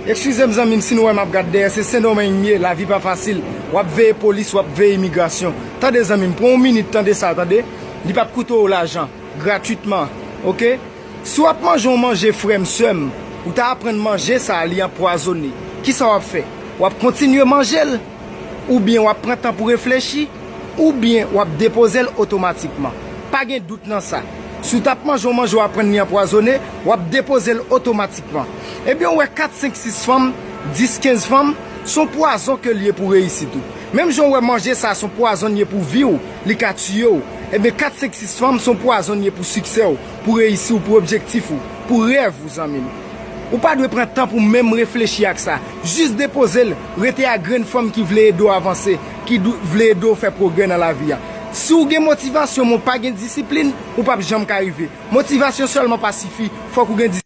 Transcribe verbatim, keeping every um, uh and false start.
Eskize m zanmi m, si nou wè m ap gad dèyè, se Sendomeng m ye, lavi pa fasil. W ap veye polis, w ap veye imigrasyon. Tande zanmi m, pran yon minit tande sa, tande. Li p ap koute w lajan, gratitman, oke? Si w ap manje yon manje, frè m, sè m, ou ta aprann manje sa a, li anpwazone. Kisa w ap fè? W ap kontinye manje l? Oubyen w ap pran tan pou reflechi? Oubyen w ap depoze l otomatikman? Pa gen dout nan sa. Si w t ap manje yon manje w aprann li anpwazone, w ap depoze l otomatikman. Ebyen, w wè kat, senk, sis fanm, dis, kenz fanm, se yon pwazon ke l ye pou reyisit ou. Menm jan w wè manje sa a se yon pwazon l ye pou vi w, li ka tiye w. Ebyen, kat, senk, sis fanm se yon pwazon l ye pou siksè w, pou reyisi w, pou objektif ou, pou rèv ou, zanmi m. Ou pa dwe pran tan pou menm reflechi ak sa. Jis depoze l, rete ak grenn fanm ki vle ede w avanse, ki dou- vle ede w fè pwogrè nan lavi a. Si w gen motivasyon, men w pa gen disiplin, ou p ap janm ka rive. Motivasyon sèlman pa sifi, fòk ou gen